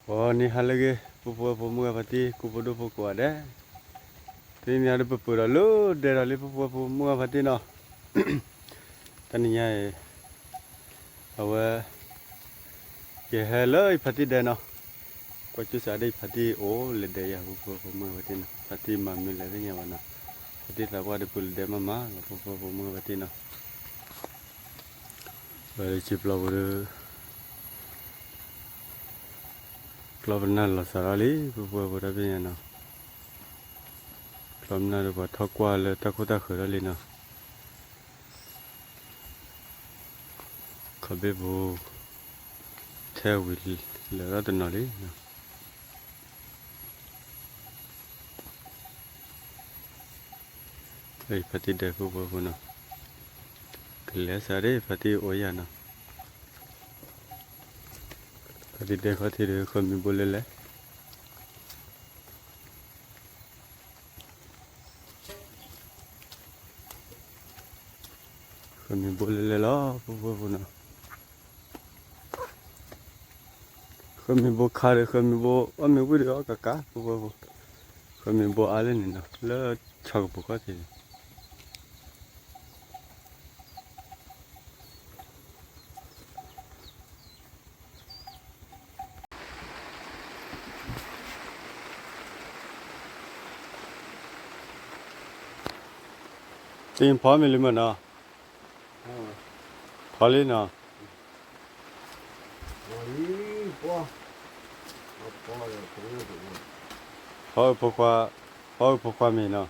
ဂီၤနံၤဟါလၢအဂ့ၤ ပုၢ်ဖိဝဲၢ်ဖိမုၢ်ဂၤဖါတံၢ် ကိးဖိဒိၣ်ဖိကိးဂၤဒဲး, တနံၤညါဒီးပပၢၤဒီးလၢဒဲဒီးလံ ပုၢ်ဖိဝဲၢ်ဖိမုၢ်ဂၤဖါတံၢ်နီၤ, တနံၤညါအံၤ အဝဲ ယဟဲလၢယဖါတံၢ်ဒဲနီၤ, ကွၢ်စၢ်စးဒ်ယဖါတံၢ်အိၣ်လၢဒဲယၤ ပုၢ်ဖိဝဲၢ်ဖိမုၢ်ဂၤဖါတံၢ်နီၤ, ဖါတံၢ်မၤမနုၤလဲၣ်သ့ၣ်ညါဘၣ်နီၤ, ဖါတံၢ်သးပှၢ်ဒီးပၢၤလၢဒဲမးမးလီၤ ပုၢ်ဖိဝဲၢ်ဖိမုၢ်ဂၤဖါတံၢ်နီၤ, ဝဲလၢစံာ်ပျီပူၤဒီး ကျီၢ်ပနၢ်လီၤစးထီၣ်လံ ပုၢ်ဖိဝဲၢ်ဖိတၢ်ဖဲညါနီၤ, ကျီၢ်ပနၢ်ဒီးပှၤထီၣ်ကွၢ်လၢတၢ်ခိၣ်တၢ်ဃၢၤထီၣ်လံနီၤ, ခီဘ့ၣ်ပူၤ ထဲဝံၤလၢာ်ထီၣ်တနီၤလံနီၤ. ဖါတံၢ်ဒဲဖိဖိဖိနီၤ, ကလဲၤစးဒ်ဖါတံၢ်အိၣ်ယၤနီၤ, ဖါတံၢ်ဒဲခီၣ်ထံးဒီး ဃၢမံၤဘိလဲၣ်လဲၣ် ဃၢမံၤဘိလဲၣ်လဲၣ်လီၤ ပုၢ်ဖိဖိနီၤ, ဃၢမံၤဘိခါဒီး ဃၢမံၤဘိအီၣ်မ့ၤဝံၣ်ဒီးအီၣ်ကးကး ပုၢ်ဖိဖိ, ဃၢမံၤဘိအါလၢန့ၣ်နီၤ လၢဆီကပူၤခီၣ်ထံးန့ၣ် တ့ဖီမ့ၢ်လံမ့ၢ်နီၤ, ဖီလံနီၤ, ဖီအုးဖိခွါ, ဖီအုးဖိခွါ, ဖီအုးဖိခွါမ့ၢ်နီၤ,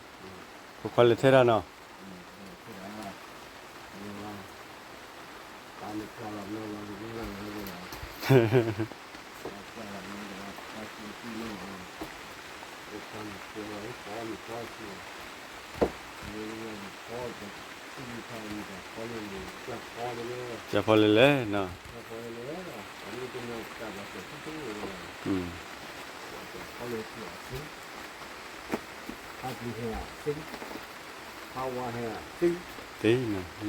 ဖိခွါလဲၤထဲတၢ်နီၤ ကၢ်ဖီလဲၣ်လဲၣ်နီၤ, သ့နီၤ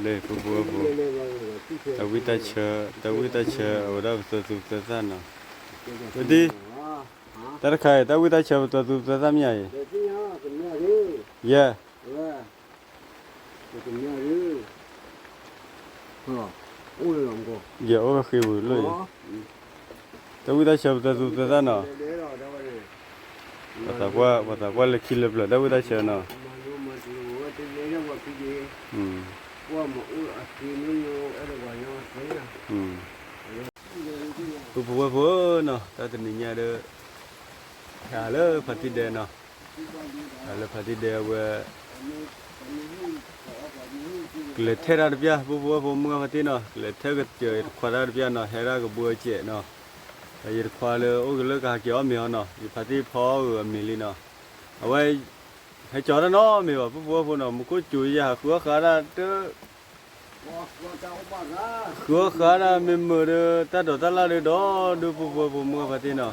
လၢပုၢ်ဖိဝဲၢ်ဖိ, တၢ်ဝံၣ်တၢ်ဆၢ, တၢ်ဝံၣ်တၢ်ဆၢ အဝဲဒၣ်ပသၢသူပသၢသၣ်နီၤ, ဝဲဒၣ်, တၢ်တခါအံၤ တၢ်ဝံၣ်တၢ်ဆၢပသၢသူပသၢသၣ်မ့ၢ်ဧါအံၤ, ယဲၢ် ယအိၣ်ဃ့ဝံၤလၢအံၤ, တၢ်ဝံၣ်တၢ်ဆၢပသၢသူပသၢသၣ်နီၤ, ပှၤသးပှၢ်လၢခံလၢပျၢၤ တၢ်ဝံၣ်တၢ်ဆၢနီၤ, ပုၢ်ဖိဝဲၢ်ဖိနီၤ, တၢ်တနံၤညါဒီး ဟဲလၢဖါတံၢ်ဒဲနီၤ, ဟဲလၢဖါတံၢ်ဒဲဝဲ ကလဲၤထဲတၢ်တပျၢ် ပုၢ်ဖိဝဲၢ်ဖိမုၢ်ဂၤဖါတံၢ်နီၤ, ကလဲၤထဲကစၢၢ်ယတခွါတၢ်တပျၢ်နီၤ, ဟဲဒၣ်ကဘှံးအစဲးနီၤ, ဒီးယတခွါလၢအိၣ်က့ၤလၢကဟးက့ၤအီၣ်မ့ၤအီၤနီၤ, ယဖါတံၢ်ဖီအီၣ်အမ့ၤလံနီၤ, အဝဲ ဟဲကၠီတၢ်နီတမံၤဘၣ် ပုၢ်ဖိဝဲၢ်ဖိနီၤ, မူခိၣ်စူၤယၤ ဃုအီၣ်ဃာ်ဒၣ်တ ဃုအီၣ်ဃာ်ဒၣ်မ့ၢ်မုာ်ဒီး တၢ်ဒိးတၢ်လၢ်ဒီး ဒီးပုၢ်ဖိဝဲၢ်ဖိမုၢ်ဂၤဖါတံၢ်နီၤ,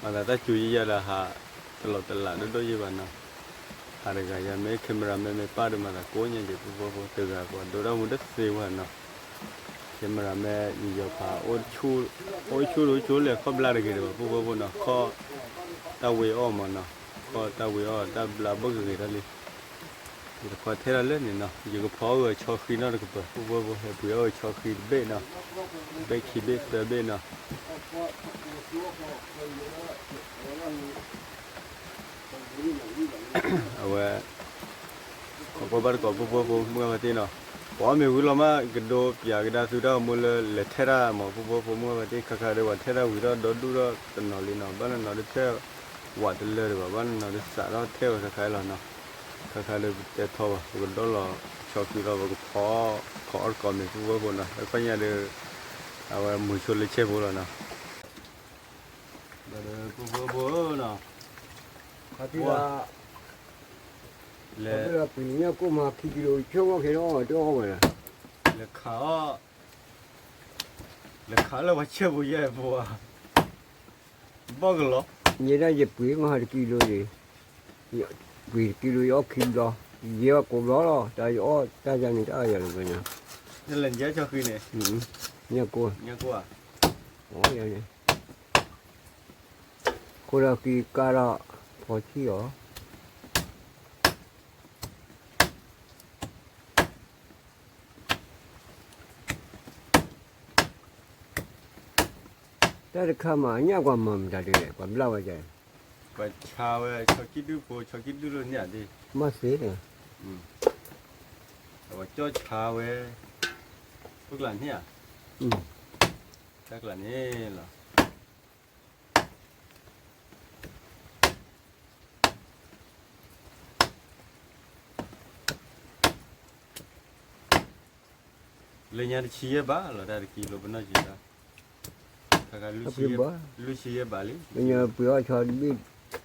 မၤသးတၢ်စူၤယၤဒီးဟး တလီၤတလးဒိၣ်ဒိၣ်ယဲၢ်ဘၣ်နီၤ, ဟးတဂၤယၤ မ့ၢ် camera man မ့ၢ်ပၢ်ဒီး မၤသးကိးညါက့ၤ ပုၢ်ဖိဝဲၢ်ဖိ တဂၤပှၤဒိတၢ်မူတသ့ဝဲနီၤ, camera man ယယီၤဖး အိၣ်ဆူၣ်ဒီးအိၣ်ဆူၣ်လဲၤခီၣ်ဘျါတဂ့ၤဒီးဘၣ် ပုၢ်ဖိဝဲၢ်ဖိနီၤ, ခီၣ်တၢ်ဝ့ၤအီၣ်မးနီၤ, ခီၣ်တၢ်ဝ့ၤအီၣ်တၢ်ဘျါဘၣ်ဂ့ၤဂ့ၤဒၣ်လံ ယတခွါထဲဒၣ်လၢန့ၣ်နီၤ, ယကဖီအီၣ်ဂၢၤဆီဃံနီတကပၤ ပုၢ်ဖိဝဲၢ်ဖိ ဟဲပှ့ၤအီၣ်ဂၢၤဆီဃံတဘ့ၣ်နီၤ, ဘ့ၣ်ခံဘ့ၣ်သၢဘ့ၣ်နီၤ, အဝဲ ခီကွၢ်ဘၣ်တကိး ပုၢ်ဖိဝဲၢ်ဖိမုၢ်ဂၤဖါတံၢ်နီၤ, ပှၤအီၣ်မ့ၤဝံၤလီၤမး ကဒိပၠးကဒါသုတၢ်အိၣ်မူလၢလဲၤထဲတၢ်မး ပုၢ်ဖိဝဲၢ်ဖိမုၢ်ဂၤဖါတံၢ် ခါခါဒီးပှၤထဲတၢ်ဝံၤထီၣ်ဒီဒူၣ်ထီၣ်တနီၤလံနီၤ, ဘၣ်နီၤနီၤဒီးထဲ ဝးတလၢာ်ဒံးဘၣ် ဘၣ်နီၤနီၤဒီးစးထီၣ်ထဲဝဲခါခါလီၤနီၤ, ခါခါဒီးပတဲထီဘၣ် ပကဒီလီၤဆီဃံလီၤ ပကဖီ ဖီအီၣ်တကိးမ့ၤ ပုၢ်ဖိဝဲၢ်ဖိနီၤ, တၢ်ခီၣ်ညါဒီး အဝဲမုာ်ဆိလၢဆဲဖိလီၤနီၤ, ဒီးပုၢ်ဖိဝဲၢ်ဖိနီၤ, လဲၤ လဲၤခးအီၣ် လဲၤခးလၢပှၤဆဲပူၤယဲၢ်ပူၤဧါ, ဘီၣ်ကလီၤ, ယဲဒၣ်ယပှ့ၤမးတကံလိၤန့ၣ်, ပှ့ၤတကံလိၤယအီၣ်ခံဘျီ, ယဲအီၣ်ကိးဘျီလီၤ, တၢ်ယအီၣ်တၢ်ယၤန့ၣ်တၢ်ယၤလီၤဘၣ်ညါ, လဲၤညါဆီဃံန့ၣ်, ညၣ်ကိၢ်, ညၣ်ကိၢ်ဧါ, အီယၤန့ၣ် ဃိဒီးက့ၤကါဒီး ဖီဆံၣ်အီၤ တၢ်တခါမး ညၣ်ကွၢ်မၤမတၤတဂ့ၤ ကွၢ်ဘျၣ်ဝဲကဲ ပှၤဆါဝဲ ဆီခံဒုဖိ ဆီခံဒုလိာ်န့ၣ်ဧါဒ့ မ့ၢ်သ့ အဝဲကၠီၣ်ဆါဝဲ ပကျးန့ၣ်ဧါ တၢ်ကျးန့ၣ်လီၤ လၢညါတဆံယဲၢ်ဘးလီၤ တၢ်တကံလိာ်ပနီၣ်က့ၤတၢ် တၢ်ခါ လွံၢ်ဆံယဲၢ်ဘးလံ လၢညါပှ့ၤအီၣ်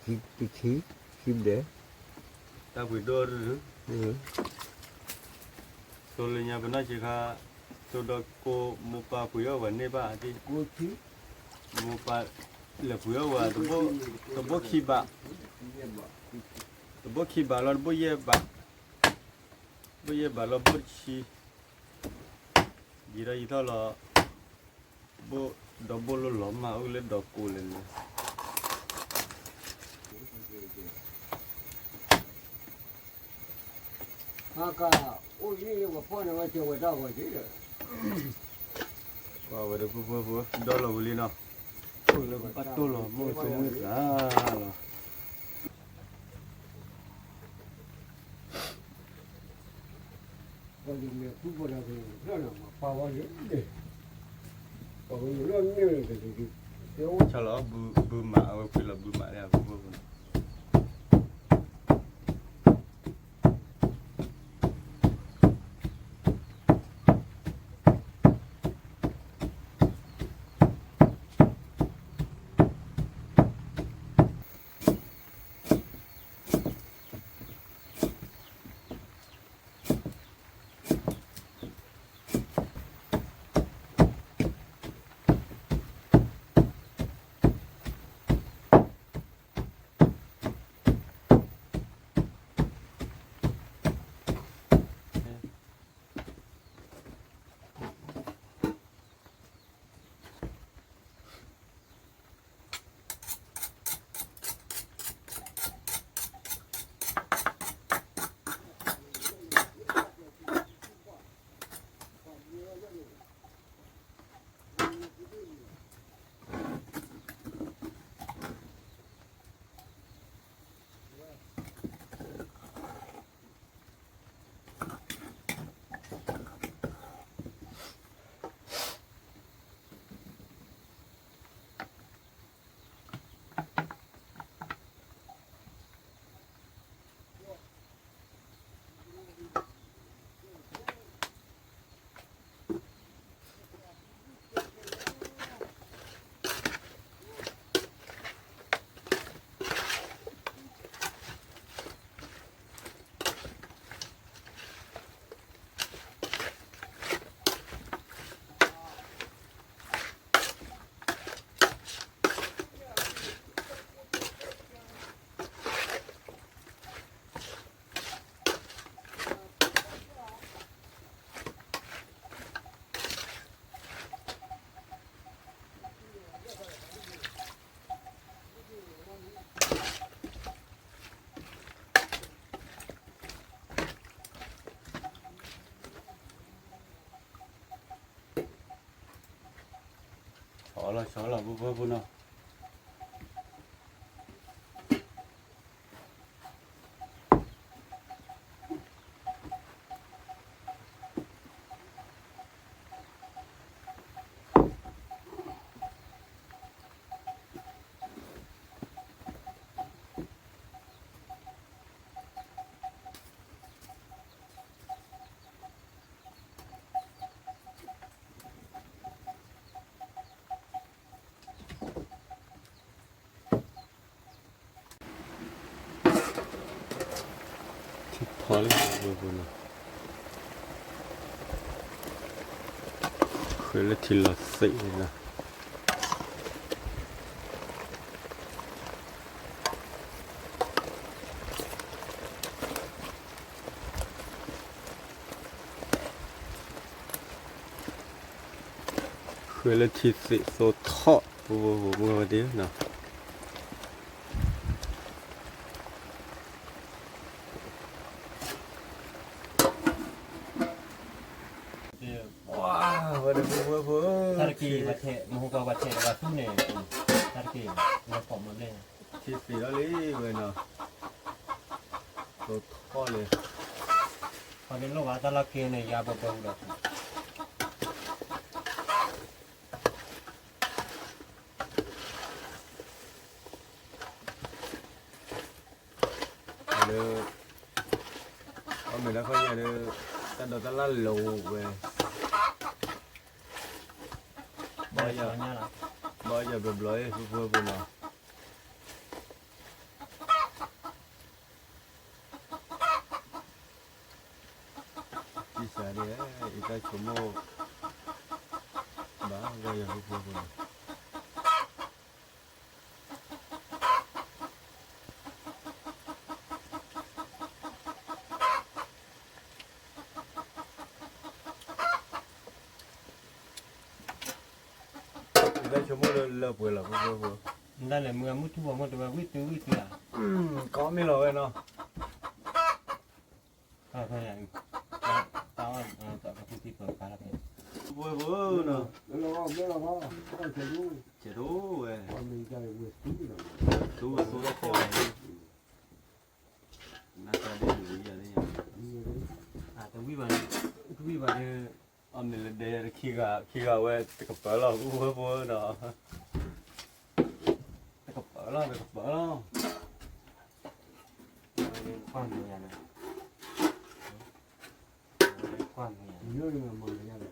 ဆီတဘ့ၣ် တဆံ ဆံဘျဲၣ် တၢ်ပှ့ၤဒိၣ် သိလၢညါပနီၣ်က့ၤခါ သိဒီးကိးမိၢ်ပၢ်ပှ့ၤအီၣ်ဝဲန့ၢ်ဘၣ်အသ့ၣ် မိၢ်ပၢ်လဲၤပှ့ၤအီၣ်ဝဲ တဘိခံဘး တဘိခံဘးလီၤ တဘိယဲၢ်ဘး ဘိယဲၢ်ဘးလီၤ ဘိတဆံ ယံာ်ထီၣ်ယံာ်ထီၣ်လီၤ ဘိ ဒီဘိလိၣ်လီၤမး အိၣ်လၢဒီကိးလဲၣ်လဲၣ် ဟါက အိၣ်လံလၢပှၤဖီၣ်န့ၢ်ဝဲကဲဝဲတၢ်ဂီၤက့ၤဒီး ပှၤဝဲဒီးဖိဖိဖိ ဒီလီၤဝံၤလံနီၤ အိၣ်လၢပဘၣ်တိၢ်လီၤမိၢ်ကမုၢ်သးလီၤ ဆါလီၤ ဘုမး အဝဲခွံလီၤဘုမးလၢအဖိဖိဖိနီၤ ဆီလီၤဆီလီၤ ဖိဖိဖိနီၤ ထံဖီလၢပူၤပူၤနီၤ, ဃဲလၢထံလီၤသ့ၣ်နီၤ, ဃဲလၢထံသ့ၣ်သိထီၣ် ပူၤပူၤပူၤပူၤဝဲဒၣ်နီၤ. ထဲးမဟိကွၢ်ကွၢ်ထဲးလၢပှၤသူန့ၣ်, တၢ်တက့ၢ်, လၢပိာ်မီၤဘျဲၣ်, ထံသ့ၣ်လီၤလံဝဲနီၤ, သိးထီၣ်လံ, ခီဒ့လိၣ်ဘၣ်တၢ်လီၢ်က့န့ၣ် ယါဘၢဘၢဒီး လၢ အီၣ်မ့ၤတၢ်ခီၣ်ညါဒီး တၢ်ဒိးတၢ်လၢ်လိၤဝဲ, ဘၣ်ယၤဘျီဘျီအံၤ ဖုဖုဖိနီၤ, ကံစးဒ် အံၤတၢ်ဆိကမိၣ် ဘၣ်ဂီၢ်ယၤဖုဖုဖိနီၤ. ယဆိကမိၣ်လၢလၢပှဲၤလီၤ ဖိဖိဖိ, နတၢ်လဲၤမုၢ်အမုၢ်ထူၣ်ဘီမုၢ်တဝဲ ဝံၣ်တုၤဝံၣ်တုၤဧါ, ကီမ့ၢ်လီၤဝဲနီၤ, တၢ်အီၣ် တၢ်အီၣ် တၢ်ကဖုသံပၢၤဖးလီၤဖဲ, ဖိဖိဖိနီၤ, ဆဲးဒိၣ်ဝဲ, သူဝဲသူဝဲဖီၣ်ဝဲ နတၢ်ဒ်န့ၣ်ဝံၤယၤန့ၣ်, တဝံၣ်ဘၣ်, တဝံၣ်ဘၣ်ဒီး, အီၣ်မ့ၤလၢဒဲယၤတခံဂၤ ခံဂၤဝဲ တကပၤလီၤ ဖိဖိဖိနီၤ, တကပၤလီၤ တကပၤလီၤ, ကွၢ်မ့ၢ်ယၤန့ၣ်, ကွၢ်မ့ၢ်ယၤန့ၣ်, နမ့ၢ်လဲၤ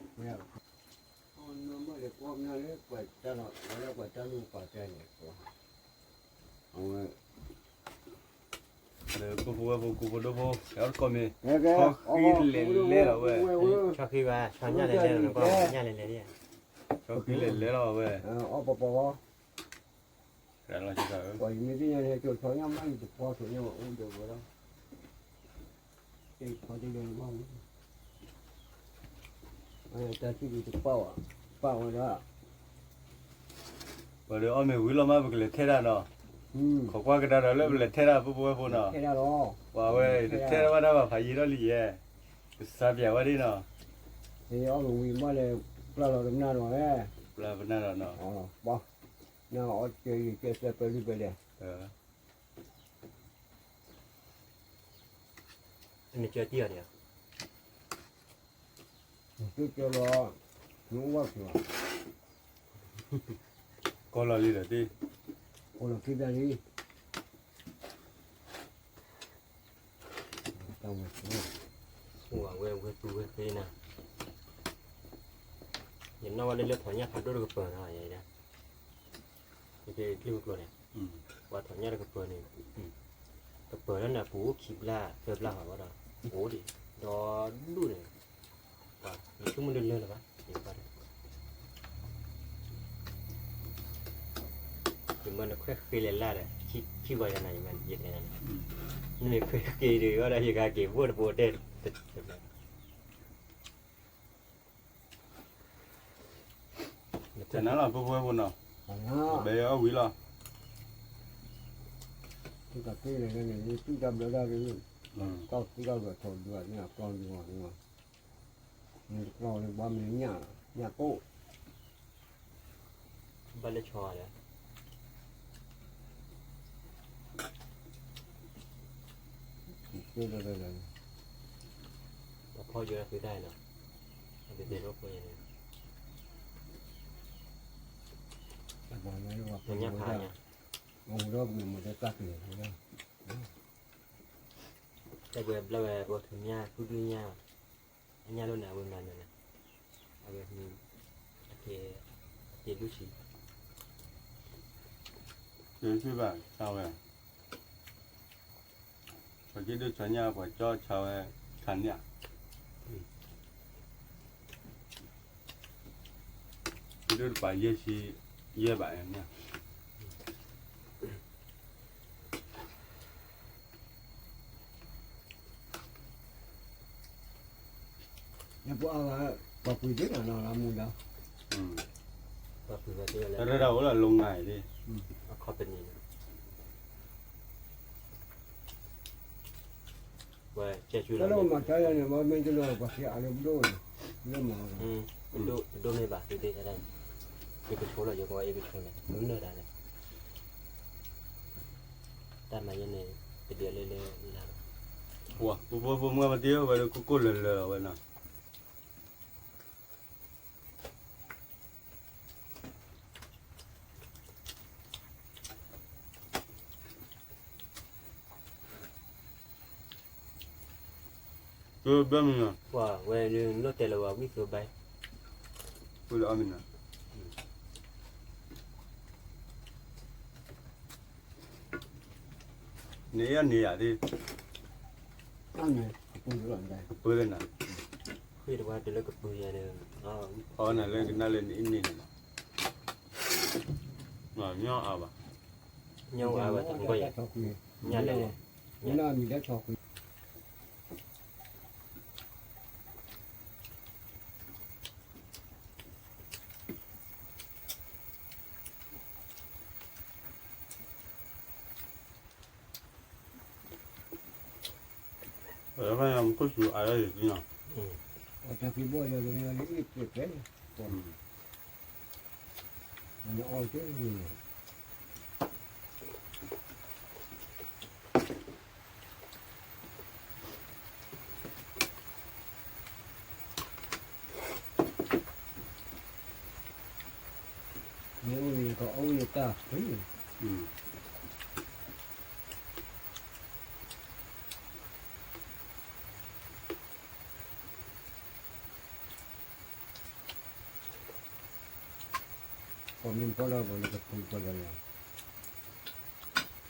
ကွၢ်မ့ၢ်လၢပှၤတၢ်လီၢ် ပှၤတၢ်လီၢ်ပှၤတဲန့ၣ် အဝဲ လၢကိၣ်ဖိဝဲၢ်ဖိ ကိၣ်ဖိဒိၣ်ဖိ ဟဲအီၣ်တကိးမ့ၤ, ဆီဃံလဲၤလဲၤလီၤဝဲ, ဆီဃံဘၣ် ဆီညၣ်လဲၤလဲၤလီၤ နကွၢ် ညၣ်လဲၤလဲၤဒ်, ဆီဃံလဲၤလဲၤလီၤဝဲ, အီၣ်ပီပီ, လီၤဆီ ပှၤယမ့ၢ်သ့ၣ်ညါန့ၣ် ကၠိဆီညၣ်မး ယတဖီဆိညၣ်မး အိၣ်ဒီးဝဲလီၤ. တၢ်ထံၣ်ဒုးတပာ်ဝဲ, ပာ်ဝဲဒၣ်, ပှၤဒီးအီၣ်မ့ၤဝံၤလီၤမး ပကလဲၤထဲတၢ်နီၤ, ခိးကွၢ်ကဒါဒီးလၢပလဲၤထဲတၢ် ဖိဖိဝဲၢ်ဖိနီၤ, ပှၤဝဲ တထဲတၢ်ဘၣ်တၢ်ဘၣ် ဖးယံာ်ထီၣ်လံယဲ, ကစၢ်ပျးဝဲဒၣ်နီၤ, အီၣ်မ့ၤဝံၤမးလဲၤ ပျၢ်လီၤတမနၢ်နီၤ, ပျၢ်ပနၢ်ဒီးနီၤ, ပှၤ နအီၣ်ကဲယကဲစဲပၢၤလုၢ်ပၢၤလဲၣ် နကၢတံၢ်အီၤန့ၣ်, နကၢလီၤ, နအိၣ်ဘၣ်ကၢ, ကီလီၤလံဒီးတ့ၢ်, ကီလီၤခံသၢလံ, တၢ်ဝဲ, အိၣ်ဝဲဝဲသူဝဲသ့နၤ, ယနီၣ်ဝဲလၢလၢထီၣ်ညၣ်ဖးဒိၣ်တကပၤနီၤ, ယဲဒၣ် ယက့ၤကျုၢ်ကျိၤန့ၣ်, ပှၤထီၣ်ညၣ်တကပၤန့ၣ်, ကပၤလၢနပူၤအိၣ်ခံဘျၣ်သၢဘျၣ်ဟီဘၣ်ဒီး, အိၣ်ဒံး, ဒီဒူၣ်န့ၣ်, ပှၤယဆိကမိၣ်လၢလၢလၢၤဘၣ်, ယဘၣ်ဒီး, ယမၢနခွဲးဃ့လဲၤလၢ်ဒီး, ခံဂီၤယၤနၤ ယမၢယတဲနၤန့ၣ်, နမ့ၢ်ခွဲးဃ့ဒံးဝဲဒီး ယကဟဲက့ၤဘိၣ်တဘိတဲ, တနၤလီၤ ဖိဖိဝဲၢ်ဖိနီၤ, ဘဲအီၣ်ဝံၤလီၤ, တၢ်တၢ်ဘျၢဒၣ်, တၢ်ဘျၢထီၣ်ဒုးန့ၣ် အကျီၢ်ဒုးမး, နတကျီၢ်န့ၣ် ဘၣ်မ့ၢ်ညၣ်, ညၣ်ကိၣ် ဘၣ်လၢဆီဒီး, ပဖီယိၤလၢသုတၢ်နီၤ, အဘၣ်တဲလိာ်ဖိန့ၣ်, ညၣ်ဖးညါ, မ့ၢ်မ့ၢ်တၢ်က့ၤ, တၢ်ကွဲးဘျၢဝဲ အိၣ်ထူညၣ်သူဒုညၣ်, အညၣ်လိၣ်န့ၣ် အဝဲမၤနၢၤန့ၣ်, အဝဲ, အက့ၤ, အက့ၤဒူၣ်ဆံ, က့ၤဆံဘၣ်ဆါဝဲ, ပှၤက့ၤဒိၣ်ဆါညၣ် ပှၤကၠီဆါဝဲ, ဆါညၣ်, က့ၤဒိၣ်တပာ်ယဲၢ်ဆံ, ယဲၢ်ဘၣ်ညၣ် ပှၤပှ့ၤသ့နီၤ လၢမူဒါ, ပှၤပှ့ၤဝဲသ့လၢ တၢ်ရၢၢ်တၢ်အိၣ်လၢအလိၤငါအံၤ, အခီပနံၣ်န့ၣ်, ဝဲကဲဆူလၢမၤတၢ်ယၤန့ၣ် မ့ၢ်တလၢပှၤစံးအလၢပဒိၣ်န့ၣ်, ပဒိၣ်မ့ၢ်ဘၣ်သ့သ့တၢ်န့ၣ်, ယကဆိလီၤ ယကဝဲအ့ကဆိန့ၣ် မနုၤတၢ်လဲၣ်, တၢ်မၤယဲန့ၣ် တဒ်လဲၣ်လဲၣ်လၢ်လီၤ, ပဖိဖိမုၢ်ဘၣ်တ့ၢ်ဝဲဒၣ်ကိၢ်ကိၢ်လၢၤလၢၤအဝဲနီၤ ဘၣ်မနုၤ, ဝဲလိၣ်တဲလၢၤဝဲဝံၣ်သိဘၣ်, ဝံၣ်လၢအီၣ်မ့ၤနီၤ, န့ၣ်ယၤန့ၣ်ယၤဒ်, ကပၤလၢကပၤ, ဃ့တဝါတလၢကပၤယၤန့ၣ်, အီနၤလၢကနၣ်လၢနအံၤန့ၣ်န့ၣ်, ညီအါဘၣ်, ညီအါဘၣ်, ညါလဲၣ်, ညါမံၤလၢထီၣ်ကွံာ် မ့ၢ်အီၣ်တ့� မ့ၢ်အိၣ်န့ၣ် ကအိၣ်ယတၢ်ဖှံ, ပမ့ၢ်ပီၢ်လၢပှၤလၢကပၤပီၢ်လၢယၤ,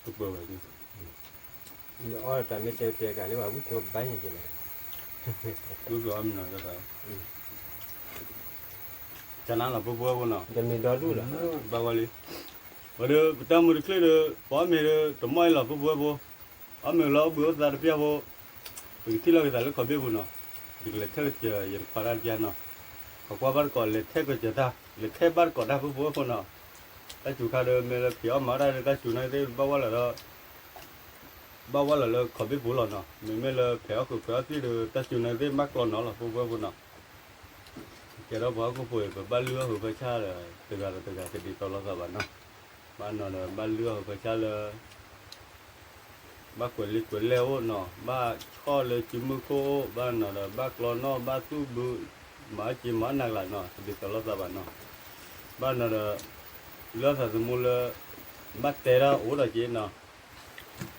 ကပၤဝဲ, ယအီၣ်တၢ်မ့ၢ်တဲတဲကၤလၢဘၣ်ဝံၣ်ကဘၣ်ညါက့ၤလဲၣ်, ဝံၣ်ကဘၣ်မနုၤလဲၣ်, ကနၣ်လီၤဖိဖိဝဲဖိနီၤ, တမ့ၢ်ဒီဒူၣ်လီၤ, ဘၣ်ဝဲလံ, ဝဲဒီးပတၢ်မူတချုးဒီး ပအီၣ်မ့ၤဒီးတမီၢ်အံၤလီၤဖိဖိဝဲဖိ, အီၣ်မ့ၤလီၤအိၣ်ဘှံးအိၣ်သါတပျၢ်ဖိ, ပကထံၣ်လိာ်က့ၤသးလၢခီၣ်ဘ့ၣ်ပူၤနီၤ, ယကလဲၤထဲကစၢၤယတခွါတၢ်တပျၢ်နီၤ, ခီကွၢ်ဘၣ်တကိးလဲၤထဲကစၢၤတၢ် လဲၤထဲဘၣ်တကိးတၢ်ဖိဖိဝဲဖိနီၤ, တၢ်စူၤခါဒီးမ့ၢ်လၢဖံးအီၣ်မၤအီၣ်တၢ်ဒီးတၢ်စူၤန့ၣ်သ့ၣ်ဘၣ်ဝဲလီၤဒီး ဘၣ်ဝဲလီၤလၢခီၣ်ဘ့ၣ်ပူၤလီၤနီၤ, မ့မ့ၢ်လၢဖဲးအီၣ်ဃုာ်ဖဲးအီၣ်သံၣ်ဒီး တၢ်စူၤန့ၣ်သ့ၣ်မၤကျီနီၤလီၤ ဖိဖိဝဲဖိနီၤ, ကဲထီၣ်ပှၤဟီၣ်ခိၣ်ဖိအံၤ ပဘၣ်လုၢ်အီၣ်ဟုးဖၢဆါဒီး တဂၤဒီးတဂၤတဒ်သိးလိာ်သးဘၣ်နီၤ, ဘၣ်နီၤဒီးဘၣ်လုၢ်အီၣ်ဟုးဖၢဆါလၢ ဘၣ်ကွဲးလံာ်ကွဲးလဲၢ်အိၣ်နီၤ, ဘၣ်ဆီၣ်လၢစုမုၢ်ခိၣ်အိၣ်, ဘၣ်နီၤဒီးဘၣ်ကျီနီၣ် ဘၣ်သူၣ်ဘု မၤအီၣ်က့ၤမၤအီၣ်နၤကျါနီၤ တဒ်သိးလိာ်သးဘၣ်နီၤ, ဘၣ်နီၤဒီး လၢသးသမူလၢ ဘၣ်တဲတၢ်အိၣ်ဒီးက့ၤနီၤ,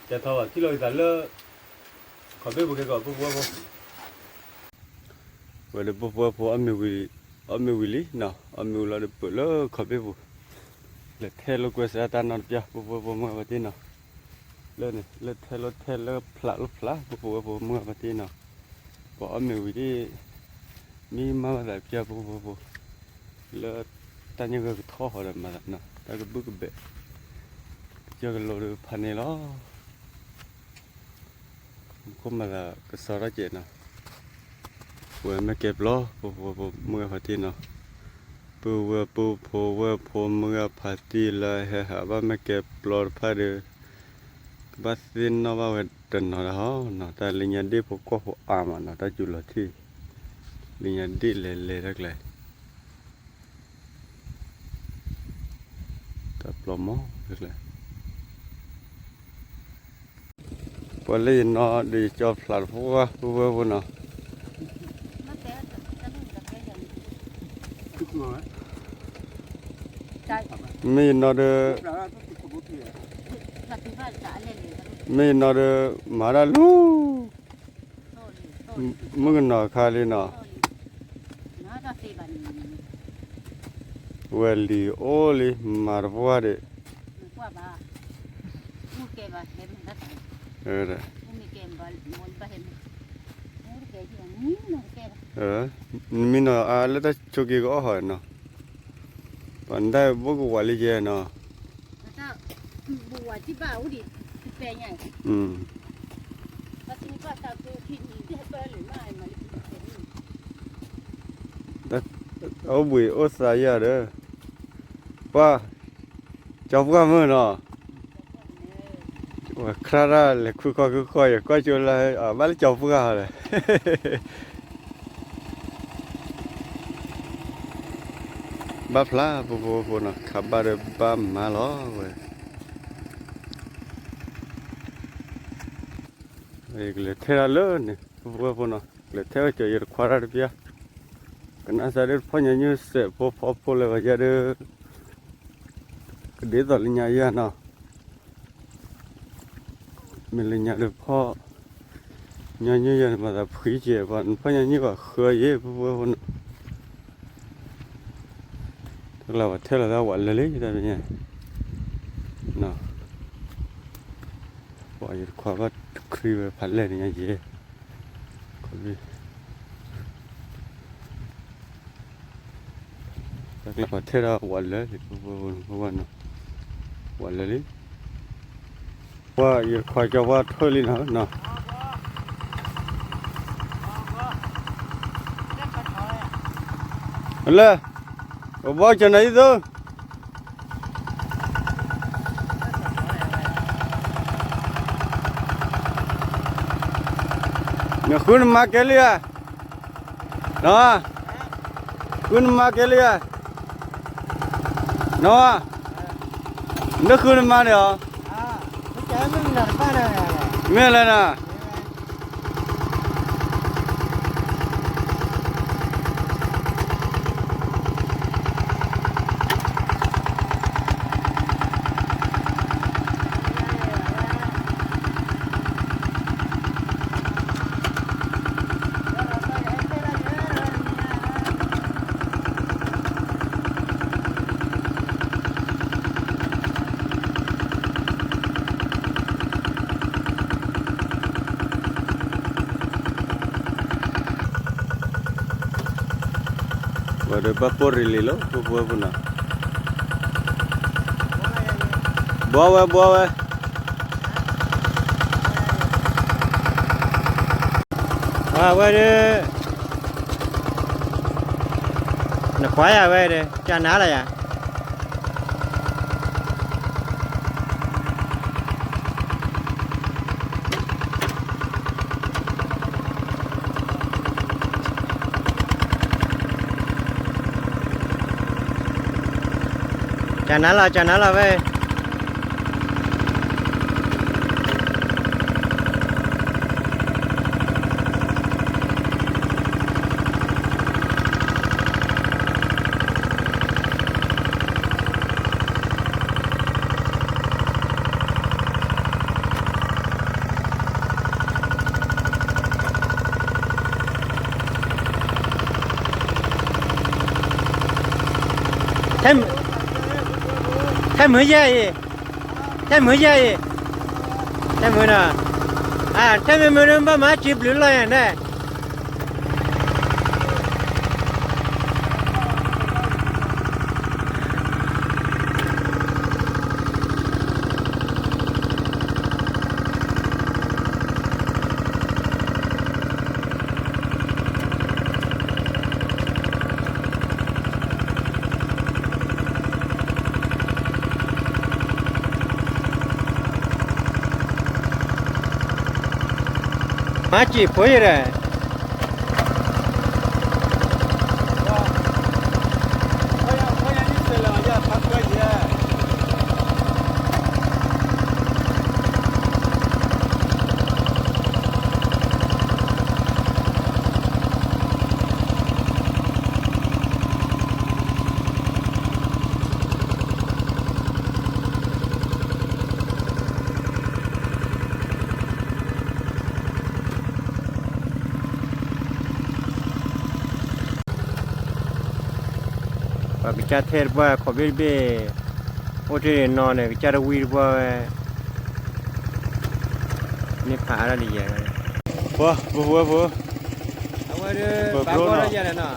ကဲထီၣ်ဘၣ်ထံၣ်လိာ်က့ၤသးလၢ ခီၣ်ဘ့ၣ်ပူၤခဲကီး ဖိဖိဝဲဖိ ဝဲဒီးဖိဖိဝဲဖိ အီၣ်မ့ၤဝံၤလံနီၤ, အီၣ်မ့ၤဝံၤလီၤဒီးပၢၢ်လၢခီၣ်ဘ့ၣ်ပူၤ, လဲၤထဲလိာ်ကွဲစၢ်တၢ်နီတပျၢ် ဖိဖိဝဲဖိမုၢ်ဂၤပှၤတ့ၢ်နီၤ, လၢန့ၣ် လၢထဲလိာ်ထဲလၢဖျးလိာ်ဖျး ဖိဖိဝဲဖိမုၢ်ဂၤပှၤတ့ၢ်နီၤ, ပှၤအီၣ်မ့ၤဝံၤဒ် မ့ၢ်မၤဘၣ်သးပျၢ် ဖိဖိဝဲဖိ, လၢတၢ်ညၣ်ဂၢၢ်ကထီၣ်ဃီဒီးမၤသးနီၤ တၢ်ကဘုၣ်ကဘဲး, ကစၢၢ်ကလိဒီးဖးန့ၣ်လီၤ ခိၣ်မၤသးကစီထီၣ်ကဲးနီၤ, ပဝဲမ့ၢ်ကဲပျီ ဖိဖိဝဲဖိမုၢ်ဂၤဖါတံၢ်နီၤ, ပုၢ်ဝဲၢ်ပုၢ်ဖိဝဲၢ်ဖိမုၢ်ဂၤဖါတံၢ်လၢဟဲဟးဘၣ်မ့ၢ်ကဲပျီတဖၣ်ဒီး, ကဘၣ်သ့ၣ်နီၣ်ဘၣ်ဝဲတနီၤဒၣ်ဟီနီၤ, တၢ်လၢညါဒ့ၣ်ဖိကီၢ်ဖိအါမးနီၤ, တၢ်စူၤလီၤထံၣ်, လၢညါဒ့ၣ်လဲၤလဲၤတၢ်ကျဲ တၢ်ပျီမီၢ်တကျဲ, ပှၤလၢယနီၤဒီးယကၠီဖျးတဖိဝဲ ဖိဝဲဖိနီၤ, မ့ၢ်ယနီၤဒီး, မ့ၢ်ယနီၤဒီး မၤဒၣ်လူၤ မုၣ်ကနီၤခါလံနီၤ, ဝဲလံၤအိၣ်လံ မၤတပှၢ်ဒံး, မ့ၢ်နီၤအါလၢတၢ်ဆိးက့ၤကအီၣ်ဟီနီၤ, ပှၤဒၣ်ဘိကဝၤလံယဲနီၤ အိၣ်ဘှံးအိၣ်သါယၤဒီး, ပှၤ, ကၠီပှၢ်မုၢ်နီၤ, ဝဲခရၣ်တၢ်လဲၤခုၣ်ခီၣ်ခုၣ်ခီၣ် ယကွၢ်ကၠိလၢ ဘၣ်လၢကၠီပှၢ်ဒီး ဘၣ်ဖျါ ပုၢ်ဖိဝဲၢ်ဖိနီၤ, ခးဘၣ်ဒီးဘၣ်မၤလီၤဝဲ. ယကလဲၤထဲဒၣ်လၢန့ၣ်ပုၢ်ဖိဝဲၢ်ဖိနီၤ, ကလဲၤထဲဝဲကၠီၤယတခွါတၢ်တပျၢ်, ကနၣ်စၢ်ဒ်ဖီၣ်ညီနုၢ်စဲးဖိဖီဖိလၢပှၤယဲဒၣ် ကဒ်သိးလၢညါယဲနီၤ, မ့ၢ်လၢညါဒ်ဖီၣ်ညီနုၢ်ယဲန့ၣ် မၤသးဖှံကဲးပှၤ နဖီၣ်ညီနုၢ်ဘၣ်ဃၢယဲ ပုၢ်ဖိဝဲၢ်ဖိနီၤ. တၢ်ကျါပှၤထဲလီၤသးဝးလၢာ်လံ တၢ်ပညါ, ပှၤယတခွါဘၣ်တခရံဝဲဖးလဲၢ်န့ၣ်ညါယဲ, တၢ်ကျါပှၤထဲဒၣ်ဝးလၢာ်လံ ပုၢ်ဖိဝဲၢ်ဖိနီၤ, ဝးလၢာ်လံ. ပှၤယတခွါကၠီပှၢ်ထွဲလံနီၤနီၤ, လၢ ပဘီကၠီၤနၤအံၤသိ နဃုနမါကဲလံဧါ, နဃုနမါကဲလံဧါ, နီၤ, နဃုနမါန့ၣ်ဧါ, မ့ၢ်လဲၣ်နၤ ဝဲဒၣ်ဘၣ်ပိၢ်ရ့ၣ်လံလီၤ ပုၢ်ဖိဝဲၢ်ဖိနီၤ, ဘှီဝဲ ဘှီဝဲ, ဝဲဒၣ် နခွါယၤဝဲဒၣ် ကနၤလၢယၤ ကနၤလီၤ ကနၤလီၤဝဲ ထဲမုၢ်ယဲၢ်အံၤ, ထဲမုၢ်ယဲၢ်အံၤ, ထဲမုၢ်နီၤ, ထဲမုၢ်မုၢ်ဘၣ်မၤစံးဘျုးလီၤယၤန့ၣ် မၤစံးဖိယဲၢ်ဒီး, ပှၤကစၢ်ထဲတပှၢ် ခိးဘ့ၣ်တဘ့ၣ်, အိၣ်တ့ၢ်နီၤန့ၣ် ကစၢ်တဝံတပှၢ်ဝဲ, န့ၣ်ဖးအါဒၣ်တယဲၢ်, ပှၤပဝဲဖိ, အဝဲဒၣ် ပဘျီနီၤ,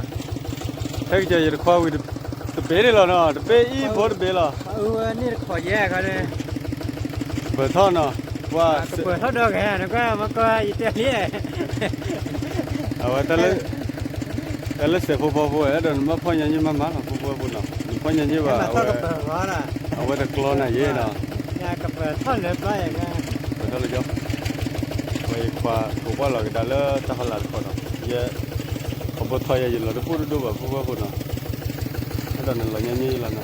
ထဲကစၢ်ယတခွါဝံၤတဘ့ၣ်န့ၣ်လီၤနီၤ, တဘ့ၣ်အံၤဖိတဘ့ၣ်လီၤ, န့ၣ်တခီယဲၢ်ခါန့ၣ်, ပၢၢ်ထီၣ်နီၤ, ပှၤ ကပၢၢ်ထီၣ်ဒီဂၤ နကွၢ်မ့ၢ်ကွၢ်ယတဲလံ, အဝဲ တၢ်လၢစဲးဖိဖီဖိဝဲ အဲၣ်ဒိးနဘၣ်ဖီၣ်ညီနုၢ်မးမးလီၤ ပုၢ်ဖိဝဲၢ်ဖိနီၤ, နဖီၣ်ညီနုၢ်ဘၣ် အဝဲတကျီနၤယဲနီၤ, ပၢၢ်ထီၣ်လၢကၠီ, ဝဲယခွါကကွၢ်လီၤကဒါလၢတၢ်ဖီလာ်တခီနီၤ, ယဲ ခီဘီထီၣ်ယဲ ယလီၤတပူၤတဒိၣ်ဘၣ် ပုၢ်ဖိဝဲၢ်ဖိနီၤ, အဲၣ် နလီၤညါညါလီၤနီၤ,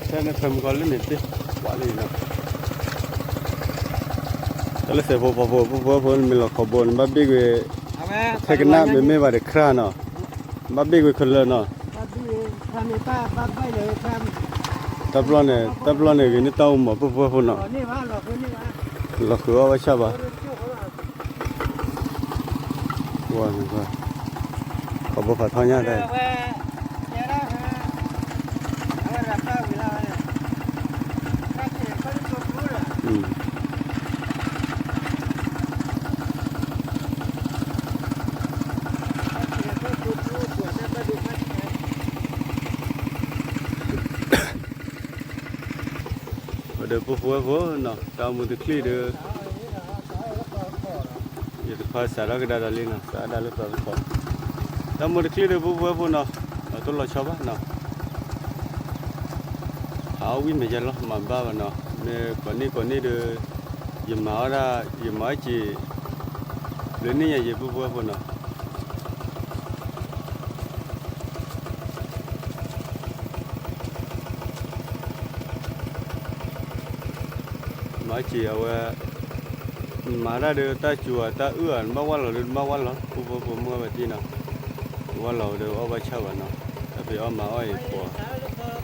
ထဲန့ၣ်ဖဲမုၢ်ကီၤလၢန့ၣ်သ့ၣ် ဝးလံနီၤ, တၢ်လၢသဲးဖိဖီဖိ ပုၢ်ဖိဝဲၢ်ဖိ နမ့ၢ်လီၤခီဘိ နဘၣ်ဘ့ၣ်ကွံာ် ထဲကန�ၣ်မ့မ့ၢ်ဘၣ်ဒီးခရၣ်နီၤ, ဘၣ်ဘ့ၣ်ကွံာ်ခဲလၢာ်နီၤ, တၢ်ပျီန့ၣ် တၢ်ပျီန့ၣ်ဂ့ၤန့ၢ်တၢ်အိၣ်မး ပုၢ်ဖိဝဲၢ်ဖိနီၤ, လီၤဃုာ်အီၣ်ဘၣ်ဆၣ်ဘၣ် ဝဲ ခီဘိဖးထီညါတၢ် ဒီးပုၢ်ဖိဝဲၢ်ဖိနီၤ, တၢ်အိၣ်မူတချံၣ်ဒီး ယတခွါစးထီၣ်ကဒါဒီးလံနီၤ, စးဒၣ်လၢပှၤကခီ, တၢ်အိၣ်မူတချံၣ်ဒီး ပုၢ်ဖိဝဲၢ်ဖိနီၤ, တလီၤဆီဘၣ်နီၤ, ဟးအီၣ်ဝံၣ်မဲာ်ယဲလီၤ မၤဘၣ်ဘၣ်နီၤ, မ့ၢ်ကိးနံၣ်ကိးနံၣ်ဒီး ယမၤအီၣ်ဒၣ် ယမၤအီၣ်က့ၤ ဘျုးနံၣ်ညါယံၤ ပုၢ်ဖိဝဲၢ်ဖိနီၤ. မၤစံးအဝဲ, မၤတၢ်ဒီးတၢ်စူၤဧါ တၢ်အုၣ်ဧါ နဘၣ်ဝၢ်လီၤဒီး နဘၣ်ဝၢ်လီၤ ပုၢ်ဖိဝဲၢ်ဖိ မုၢ်ဂၢ်ဖါတံၢ်နီၤ, ဝၢ်လီၤဒီးအီၣ်ဘၣ်ဆၣ်ဘၣ်နီၤ, တၢ်ဖဲအီၣ်မၤအီၣ်အံၤပှၤ,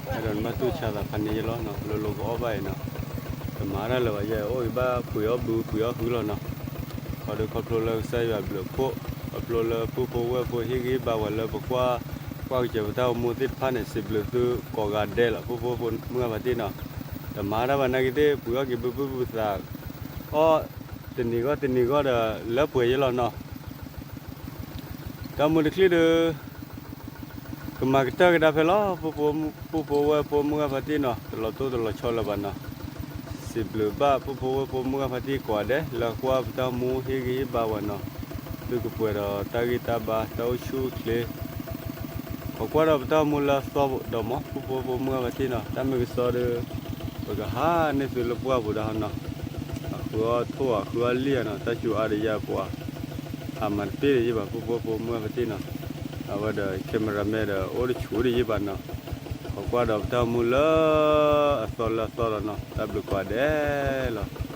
အဲၣ်ဒိးနဘၣ်တူၢ်ဆါသးဖးန့ၢ်ယဲလီၤနီၤ, လိၤလိၤကအီၣ်ဘၣ်အံၤနီၤ, တမၤတၢ်လၢၤဘၣ်ယဲ အိၣ်ဂ့ၤဘၣ်ပှ့ၤအီၣ်ဘုပှ့ၤအီၣ်ဟုလီၤနီၤ, ခီဒီးခီဖျိလၢကစၢ်ယွၤဘျုးဖှိၣ်, ခီဖျိလၢပုၢ်ဖိဝဲၢ်ဖိဟ့ၣ်ဂံၢ်ဟ့ၣ်ဘါဝဲလၢပကွၢ်, ကွၢ်ကစၢ်ပတၢ်အိၣ်မူသ့ၣ်တဖၣ်န့ၣ် စံးဘျုးသုကိးဂၤဒဲးလီၤ ပုၢ်ဖိဝဲၢ်ဖိ မုၢ်ဂၢ်ဖါတံၢ်နီၤ, တမၤတၢ်ဘၣ်နာ်က့သ့ၣ် ပှ့ၤအီၣ်က့ၤဘုဘုပသး, အီၣ်တနံၤဂီၢ်တနံၤဂီၢ်ဒီး လၢပှဲၤယဲလီၤနီၤ, တၢ်အိၣ်မူတချံၣ်ဒီး ကမၤကတၢၢ်ကဒါဖဲလီၤ, ပုၢ်ဖိဝဲၢ်ဖိ မုၢ်ဂၢ်ဖါတံၢ်နီၤ, တလီၤတိၢ်တလီၤဆီလၢၤဘၣ်နီၤ, စံးဘျုးဘၣ် ပုၢ်ဖိဝဲၢ်ဖိ မုၢ်ဂၢ်ဖါတံၢ်ကိးဂၤဒဲး လၢကွၢ်ပတၢ်အိၣ်မူဟ့ၣ်ဂံၢ်ဟ့ၣ်ဘါဝဲနီၤ, သုကပှဲၤဒီးတၢ်ဂံၢ်တၢ်ဘါ တၢ်အိၣ်ဆူၣ်အိၣ်ချ့ ခီကွၢ်ဒီးပတၢ်အိၣ်မူလၢအသီဒီးမး ပုၢ်ဖိဝဲၢ်ဖိ မုၢ်ဂၢ်ဖါတံၢ်နီၤ, တၢ်မ့ၢ်ကစီဒီး ပကဟးန့ၢ်သုလၢပှၢ်ပူၤဒီးနီၤ, အဃုအီၣ်ထိၣ် အဃုအီၣ်လံၣ်နီၤ, တၢ်စူၤအါဒီးယၤပှၤ, ဟးမၤတပ့ၢ်ဒီးယံၤဘၣ် ပုၢ်ဖိဝဲၢ်ဖိ မုၢ်ဂၢ်ဖါတံၢ်နီၤ, အဝဲဒီး cameraman ဒီး အိၣ်တဆူၣ်ဒီးယံၤဘၣ်နီၤ, ခီကွၢ်ဒီးပတၢ်အိၣ်မူလၢအသီလၢအသီလီၤနီၤ, တၢ်ဘျုးကိးဂၤဒဲးလီၤ.